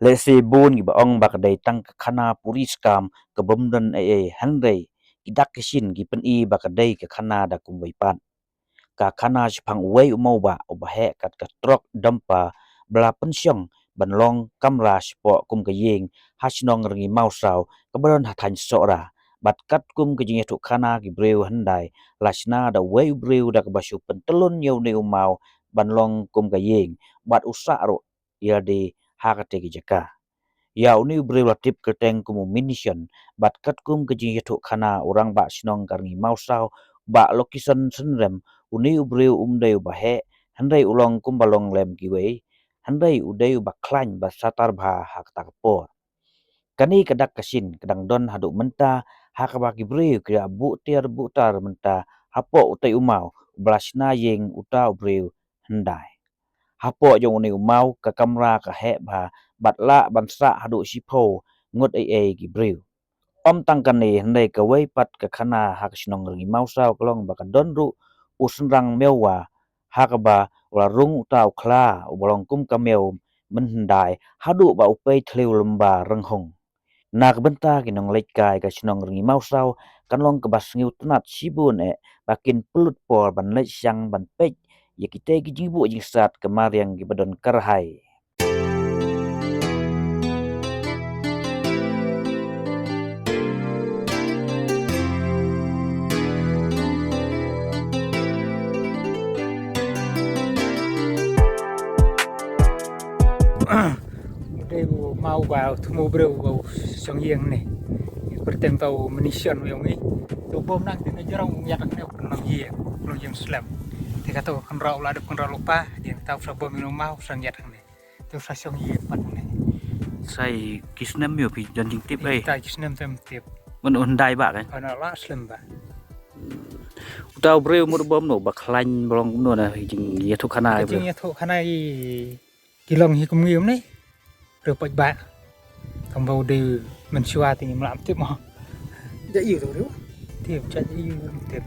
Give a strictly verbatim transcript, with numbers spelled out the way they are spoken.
Lehse bun kiba ong ba ka dei tang ka khana puri skam ka bym don ei ei, hynrei ki dak ki shin ki pyni ba ka dei ka khana da kumwei pat. Ka khana shaphang uwei u mawbah uba heh kat ka trok dumper ba la pynshong ban long kamra shapoh kum ka ïing ha shnong Rngiew Mawsaw kaba don ha thaiñ Sohra. Bad katkum ka jingïathuhkhana ki briew hyndai, la shna da uwei u briew da kaba shu pyntyllun ïa une u maw ban long kum ka ïing bad u sah ruh ïalade ha katei ka jaka. Ïa une u briew la tip kyrteng kum u Minishon, bad katkum ka jingïathuhkhana u rangbah shnong ka Rngiew Mawsaw, Bah Lokison Synrem, une u briew um dei uba heh, hynrei u long kumba long lem kiwei, hynrei u dei uba khlaiñ ba satar bha ha kata ka por. Kane ka dak ka shin ka dang don haduh mynta, ha kaba ki briew ki la buh tiar buh tar mynta hapoh utei u maw uba la shna ïing uta u briew hyndai. Hapoh jong une u maw ka kamra ka heh bha bad lah ban sah haduh shiphew ngut ei ei ki briew. Ym tang kane, hynrei kawei pat ka khana ha ka shnong Rngiew Mawsaw ka long ba ka don ruh u synrang mewwa ha kaba u la rung uta u khla uba long kum ka mew mynhyndai haduh ba u pei thliew lymba rynghung. Na ka bynta ki nongleit kai ka shnong Rngiew Mawsaw kan long kaba sngewtynnat shibun eh ba kin pynlut por ban leit shang ban peit ïa kitei ki jingbuh jingsat ka mariang kiba don kyrhai. Dei u maw ba u thmu briew ba u shong ïing ne. Kyrteng ta u Minishon u ïong i. Tu bom nang dei na jrong u ïat ne u pynlong ïing, pynlong ïing slem. Te kata u kynrau la dep kynrau lupa, dei ta u sa bom ïong maw u sa ïat ne. Tu sa shong ïing pat ne. Sai ki snem ïoh phi jan jingtip ai. Ta ki snem tem tip. Mano hyndai ba kan? Ana la slem ba. Uta u briew mut bom no ba khlaiñ ba long kumno na jingïathuhkhana. Jingïathuhkhana i ki long hi kum ngi um ne. Briew pait ba. Kam ba u dei mynshuwa te ngim lah tip mo. Ja ïu tu briew. Tip ja ïu tip.